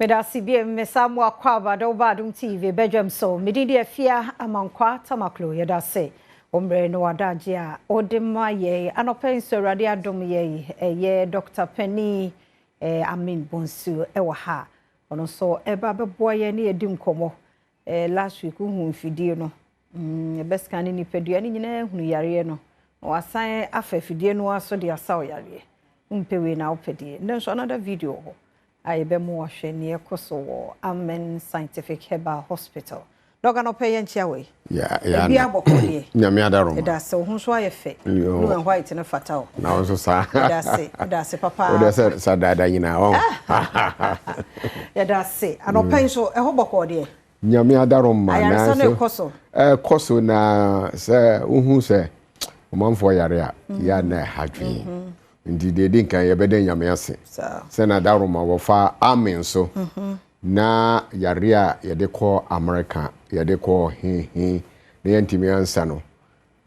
Medase bio mesa mo akwaaba de woba Adom TV badwam so. Me din de Afia Amankwa Tamaklo. Yɛdase wo mmerɛ ne w'adagye a wode ma yɛn. Anɔpa yi nso Awurade adom yɛn ɛyɛ Dr. Panin eh, Amin Bonsu ɛwɔ ha. Ɔno nso ɛba bɛboa yɛn ne yɛdi nkɔmmɔ. Eh, last week wohu mfidie no. Ɛbɛscan ne nipadua no nyinaa hunu yareɛ no. Na wasan afa afidie no aso de asa wo yareɛ. Wompɛ wei na wopɛ deɛ. Nnɛ nso another video wɔ hɔ a yɛbɛmo wahwɛ nea ɛkɔ so wɔ Amen Scientific Herbal Hospital. Dɔga no pɛ yɛnkyia wei. Yeah. Ebi abɔkɔ deɛ. Nyame adaroma. Ɛda ase, wo ho nso ayɛ fɛ. Yo. Blue and white no fata wo. Na wo nso saa. Ɛda ase, ɛda ase papa. Wode sɛ sa daadaa nyinaa wɔn. Yɛda ase. Anɔpa yi nso ɛhɔ bɔkɔɔ deɛ. Nyame adaroma. Ayaresa no ɛkɔ so. Ɛkɔ so na sɛ wohu sɛ ɔmanfoɔ yare a yɛ na ɛha dwen. Nti deɛ ɛdi nkan yɛbɛda Nyame ase. Sɛ na adaroma wɔfa Amen so. Na yare a yɛde kɔ America, yɛde kɔ hehe na yɛntumi ansa no.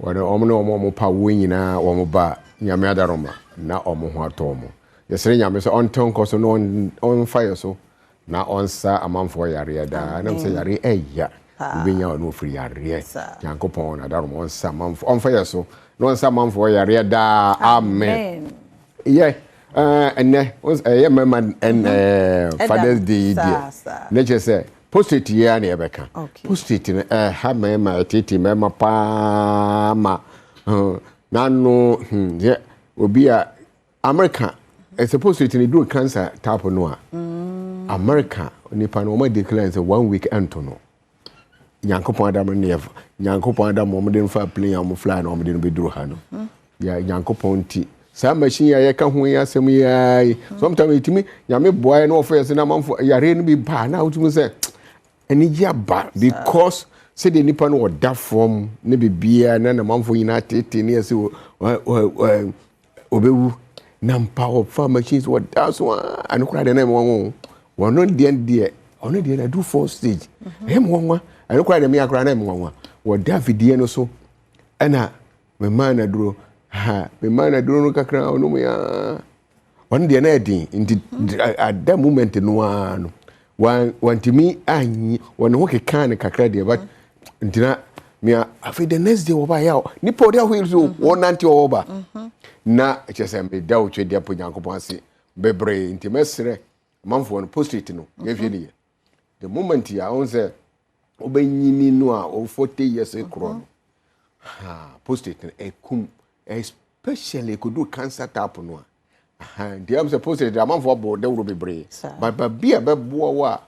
Wɔde wɔn ne wɔn a wɔpa woɔ nyinaa wɔn ba Nyame adaroma na wɔn ho atɔ wɔn. Yɛsrɛ Nyame sɛ ɔntɛn nkɔ so na ɔmfa yɛ so na ɔnsa amanfoɔ yareɛ daa. Nam sɛ yareɛ ɛya. Wobɛnya ɔno ofiri yareɛ. Nyankopɔn na adaroma ɔnsa amanfoɔ ɔmfa yɛ so na ɔnsa amanfoɔ yareɛ daa. Amen. Yɛ ɛnɛ ɛyɛ mmarima ɛn Father's Day yi deɛ. Ne kyerɛ sɛ prostate yi ara na yɛbɛka. Prostate no ɛha mmarima, ɛtete mmarima paa ma n'ano yɛ obi a America ɛsɛ prostate no duru cancer type no a America nipa no wɔn declare sɛ 1 week ɛnto no. Nyankopɔn adam ne yɛ Nyankopɔn adam wɔn de nfa plane a wɔn fly na wɔn de no bɛduru ha no. Yɛ Nyankopɔn ti saa machine a yɛka ho yi asɛm yi ara yi. Sometimes ɛtumi Nyame boa yɛ na wɔfɛ yɛ sɛ na amanfo yareɛ no bi ba na wotumi sɛ anigye aba because sɛdeɛ nipa no ɔda fam ne biribiara na namanfo nyinaa tete ne yɛ sɛ ɔbɛwu na mpa ɔfa machine so ɔda so a ɛno koraa deɛ na ɛmɛ wɔn wɔn deɛ ɔno deɛ na do fourth stage ɛyɛ mu wɔn ɛno koraa deɛ mmea koraa na ɛmɛ wɔn wɔda afidie no so ɛna mmaa na duro ha mmaa na duro no kakra ɔno mu yaa ɔno deɛ na ɛden nti at that moment no ara no wantumi anyi wɔn ho keka ne kakra deɛ but ntina mea afei the next day wɔba yɛ a nipa ɔde ahoyi so wɔn nante ɔwɔ ba na kyerɛ sɛ meda otwe deɛ po Nyankopɔn ase bebree nti mɛsrɛ amanfoɔ no prostate no yɛhwɛ ne yɛ the moment a ɔn sɛ wobɛnyini no a o 40 years korɔ no ha prostate no ɛkum especially ɛkɔduru cancer type no a nti ɛm sɛ prostate amanfoɔ abɔ dawuro bebree but baabi a bɛboa wo a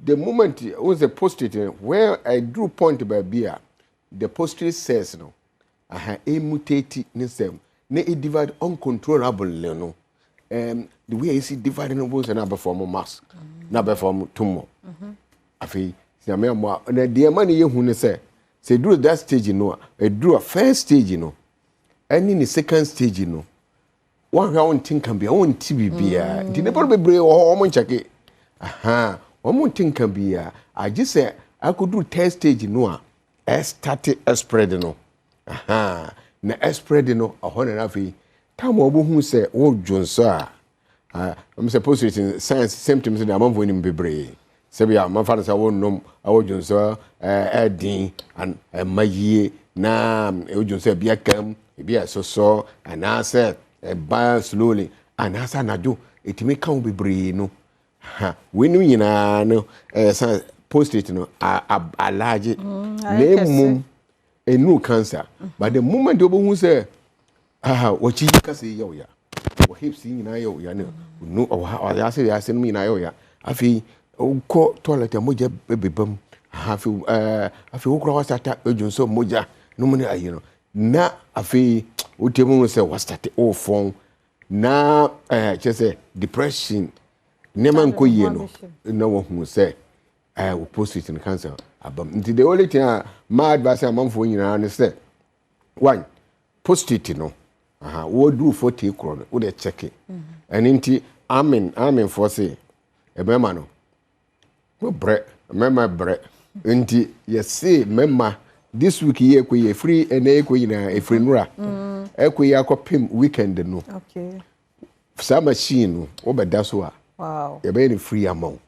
the moment wɔn sɛ prostate no where ɛduru point baabi a the prostate cells no emutate ne sɛm na e divide uncontrollably no the way esi divide no bó sɛ na abɛ form mass na abɛ form tumor. Afei Nyame amoa na deɛ ɛma ne yɛ hu ne sɛ eduru that stage no a eduru a first stage no ɛne ne second stage no wɔn ahwɛ a wɔn ti nka bia wɔn ti biribiara nti nipa no bebree wɔ hɔ wɔn nkyɛke wɔn nti nka bia agye sɛ akɔduru third stage no a ɛstart ɛspread no na ɛspread no ɛhɔ na afei time a wɔbɛhu sɛ wɔredwo nso a sɛ prostate signs symptoms de amanfoɔ nim bebree sɛbi a mafa no sɛ wɔnnom wɔdwo nso ɛɛden ɛma yie na wɔdwo nso ebi akam ebi ɛsosɔ anaasɛ ɛba slowly anaasɛ anadwo ɛtumi ka wo bebree no ha weinom nyinaa no ɛyɛ sɛ prostate no alaagye na mmom ɛnuru cancer but the moment wobɛhu sɛ wɔkyi yi kasa yi yɛ wo ya wɔ hips yi nyinaa yɛ wo ya ne nu ɔwɔ ase yɛ ase no nyinaa yɛ wo ya afei wokɔ toilet a mogya bɛbeba mu afei afei wokora wasata adwu nso mogya no mu ne ayi no na afei wotie mu sɛ wasate wofɔn na kyerɛ sɛ depression nneɛma nkɔ yie no na wahu sɛ wo prostate no cancer abam nti the only thing a ma advice amanfoɔ nyinaa ne sɛ one prostate no wɔduru 40 korɔ no wode check ɛno nti amen amenfoɔ se mmarima no brɛ mmarima brɛ nti yɛse mmarima this week yi ɛkɔ yi ɛfiri ɛnɛ ɛkɔ nyinaa ɛfiri nura ɛkɔ yi akɔpem weekend no saa machine no wobɛda so a. Yɛbɛyɛ no free ama wo.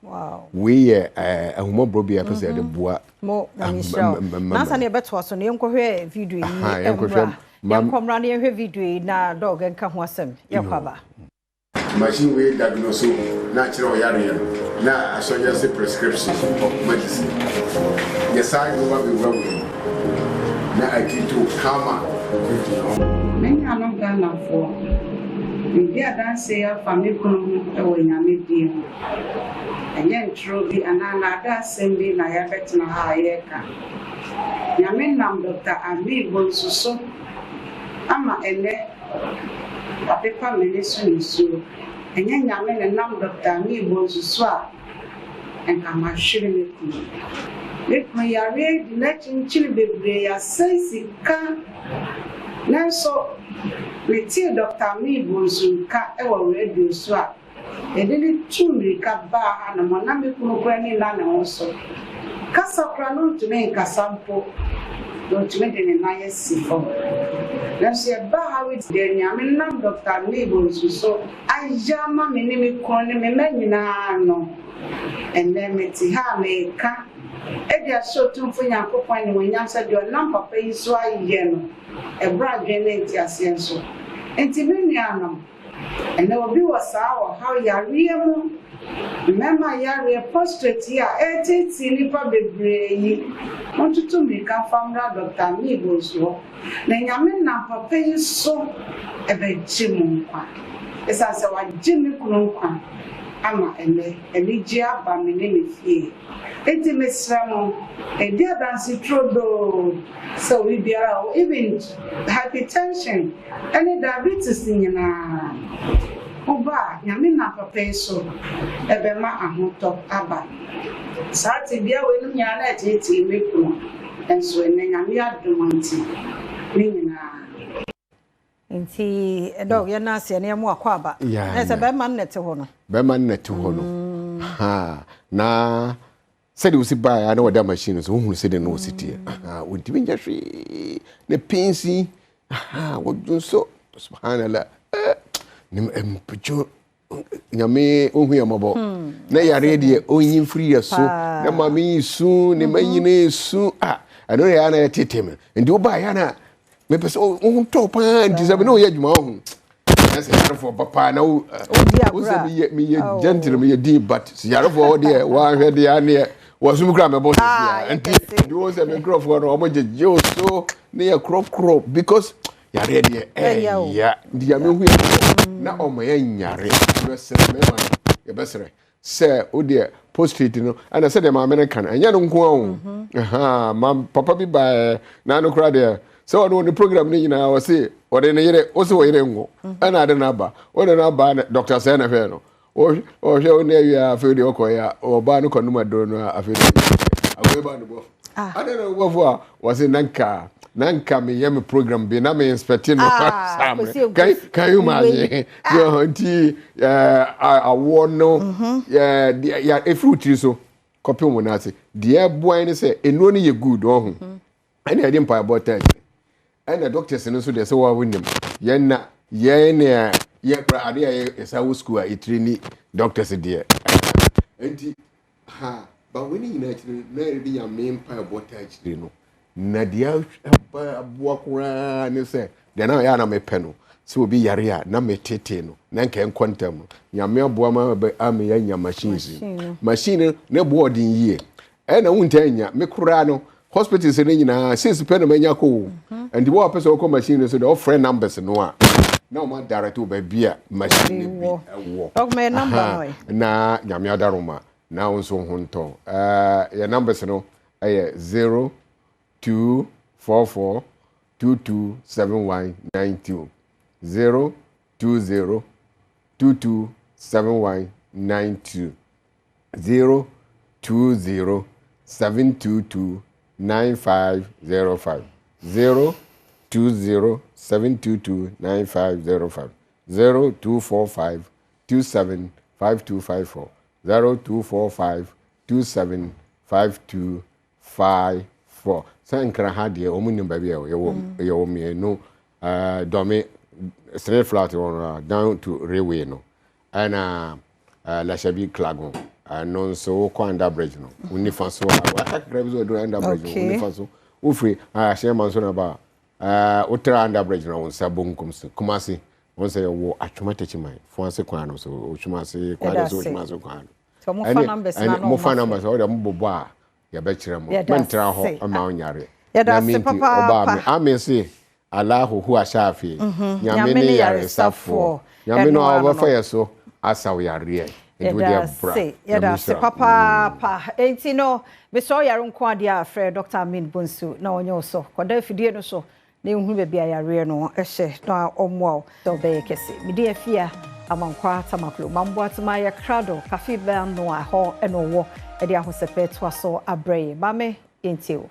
Wei yɛ ahummɔborɔ bi a yɛpɛ sɛ yɛde boa. Mo, Nyame nhyira wo. Nansa na yɛbɛtoa so no, yɛnkɔhwɛ video yi mmra. Yɛnkɔ mmra na yɛnhwɛ video yi na dɔg nka ho asɛm. Yɛkɔ aba. Machine wei diagnose wo na akyerɛ wo yareɛ no na asɔgyɛse prescription of medicine. Yɛ saa de woba bɛwura wei mu na atreat wo kama. Me nuanom Ghanafoɔ, medi adanseɛ yi afa me kunu ho wɔ Nyame din mu. Ɛnyɛ ntorɔ bi anaa nnaadaa asɛm bi na yɛabɛtena ha a yɛreka. Nyame nam Dɔkta Amin Bonsu so ama ɛnnɛ wapepa m'ani so nisuo. Ɛnyɛ Nyame na ɛnam Dɔkta Amin Bonsu so a nka mahwere me kunu. Me kunu yareɛ di n'akyinkyini bebree, yɛasɛe sika nanso metee Dɔkta Amin Bonsu nka wɔ radio so a, Yɛde no tuu mmirika baa hanom na me kunu koraa ani nna ne ho so. Kasa koraa na ontumi nkasa mpo, na otumi de ne nan asi fam. Nanso yɛbaa ha yi deɛ, nea menam Dɔkta Lee Bonsu so ayɛ ama me ne me kunu ne me mma nyinaa no, ɛnnɛ mete ha a mereka de ahyɛ Otumfo Nyankopɔn animuonyam sɛ deɛ ɔnam papa yi so ayɛ no, ɛboro adwene ne nteaseɛ nso. Enti me nuanom, Ɛnnɛ obi wɔ saa ɔhaw yareɛ mu, mmarima yareɛ, prostrate yi a ɛreteetee nnipa bebree yi, montutu mmirika mfa mmra Dɔkta Amee Bonsu hɔ, na Nyame nam papa yi so bɛgye mo nkwa. Ɛsiane sɛ wagye me kunu nkwa ama ɛnnɛ anigyeɛ aba me ne me fie. Enti mesrɛ mo, ɛdi adanse turodoo sɛ obi biara a ɔwɔ even hypertension ne diabetes nyinaa, woba a, Nyame nam papa yi so bɛma ahotɔ aba. Saa tebea weinom nyinaa na ɛteetee me kunu, nso ɛnnɛ Nyame adom nti, ne nyinaa. Nti dɔg yɛn nan aseɛ na yɛn mo akɔ aba. Na sɛ bɛrima no na ɛte hɔ no. Bɛrima no na ɛte hɔ no. Mm. Na sɛdeɛ wosi baeɛ a na wɔda machine no so wohunu sɛdeɛ na wɔsi teɛ. Mm. Wɔntumi nyɛ hwee ne pinsi wɔdwo nso subhanallah eh, ne mpɛtwo Nyame ohu yɛ mmɔbɔ hmm. na yareɛ deɛ ɔnyi mfiri yɛ so na maame yi su ne ma hmm. nyina su a ɛno yɛ ana ɛtete me nti wobaa yɛ ana mepɛ sɛ woho tɔ paa nti sɛ mene woyɛ adwuma wo ho na sɛ yarefoɔ ba paa na wo sɛ meyɛ meyɛ oh. gentle meyɛ din but sɛ yarefoɔ wɔ deɛ woahwɛ deɛ aneɛ wɔsom kora mɛbɔ sɛ ah, nti nti wo sɛ me nkurɔfoɔ no ɔmo gyegye wo so ne yɛ korɔkorɔ because Yareɛ deɛ ɛya nti Nyame hu yɛn mmɔbɔ na ɔma yɛn nyare. Yɛbɛsrɛ mmarima no yɛbɛsrɛ sɛ wo deɛ postrate no ɛna sɛdeɛ maame no ka no ɛnyɛ no nko ara o mhm. ma papa bi baeɛ na ano koraa deɛ sɛ ɔno ne program no nyinaa ɔse ɔde ne yere wo sɛ ɔyere ngo mhm. ɛna ade no aba wode no aba dɔkta sɛɛ na hwɛɛ no Ɔhwɛ wo ne awie a afei deɛ ɔkɔeɛ a ɔbaa no kɔnom aduro no a afei deɛ akɔyɛ baa no bɔfo. Ah. Adɛn na wobɔfo a wɔse na nka na nka meyɛ me program bi na me inspect no ah, saa can can you imagine ah. so nti awoɔ no mhm. ɛfiri wo tiri so kɔpem wo no ase deɛ ɛboa ne sɛ nnuro no yɛ good ɔho mhm. Ɛna yɛde mpaebɔ taa akyire. Ɛna doctors no nso deɛ sɛ wɔn wonim yɛn na yɛn na yɛ kora adeɛ a yɛsa wɔ school a yɛtiri ni doctors deɛ. Nti ha ba wɔn ne nyinaa akyire na yɛde nyame mpaebɔ taa akyire no na deɛ aboa koraa ne sɛ deɛ na yɛ a na mepɛ no sɛ obi yare a na metete no na nka ɛnkɔ ntɛm no nyame aboa ma ama yɛanya machines machine no ne boɔ ɔden yie Ɛna wontaa nnya. Me koraa no, hospitals no nyinaa, six pɛ na manya kɔ o. Mhm. Nti wo a wopɛ sɛ wokɔ machine no so deɛ, wofrɛ numbers no a, na wɔn adirect wo baabi a machine no bi wɔ. Ɔkoma yɛ number no ɛ. Na Nyame adaroma, na wo nso ho ntɔ. Ɛɛ, yɛ numbers no ɛyɛ 0244 227192, 020 227192. 020 722 9505 020 722 9505 0245 27 5254 0245 27 5254 Sɛ Nkran ha deɛ wɔn nim baabi a yɛwɔ yɛwɔ mmienu ɛɛ Dɔme three flat wɔ no down to railway no ɛna. Lashabi Klagon. Ɛno nso wokɔ under bridge no, wo nifa so a, waka kakra bi sɛ ɔduru under bridge no, wo nifa so, wofiri Ahyɛnma nso na ba a, wotra under bridge no, wo nsa bonkum so, Kumasi, wɔn sɛ yɛwɔ Atwoma Takyiman, Fuase kwan no so, Otwumase kwan no so, Otwumase kwan no. Ɛne, mofa numbers, ɔde mo bobɔ a, yɛbɛkyerɛ mo. Mɛntra hɔ ma onyare. Yɛda ase papaapa. Amen se Allahu huwa shafi. Mhm. Nyame ne yaresafoɔ. Nyame no a ɔbɛfa yɛ so asa wo yareɛ. Nti wo deɛ bra. Yɛda ase papaapa. Enti no, mesrɛ wo yare nko adeɛ a frɛ Dr. Amin Bonsu na ɔnyɛ wo so. Kɔda afidie no so na ɛhunu baabi a yareɛ no hyɛ na ɔmmoa wo sɛ ɔbɛyɛ kɛse. Mede Afia Amankwaa Tamaklo, Mamboatema yɛ krado, Kafe Bɛn no a ɛhɔ na ɔwɔ de ahosɛpɛ toa so abrɛ yɛn. Maame, yɛntie wo.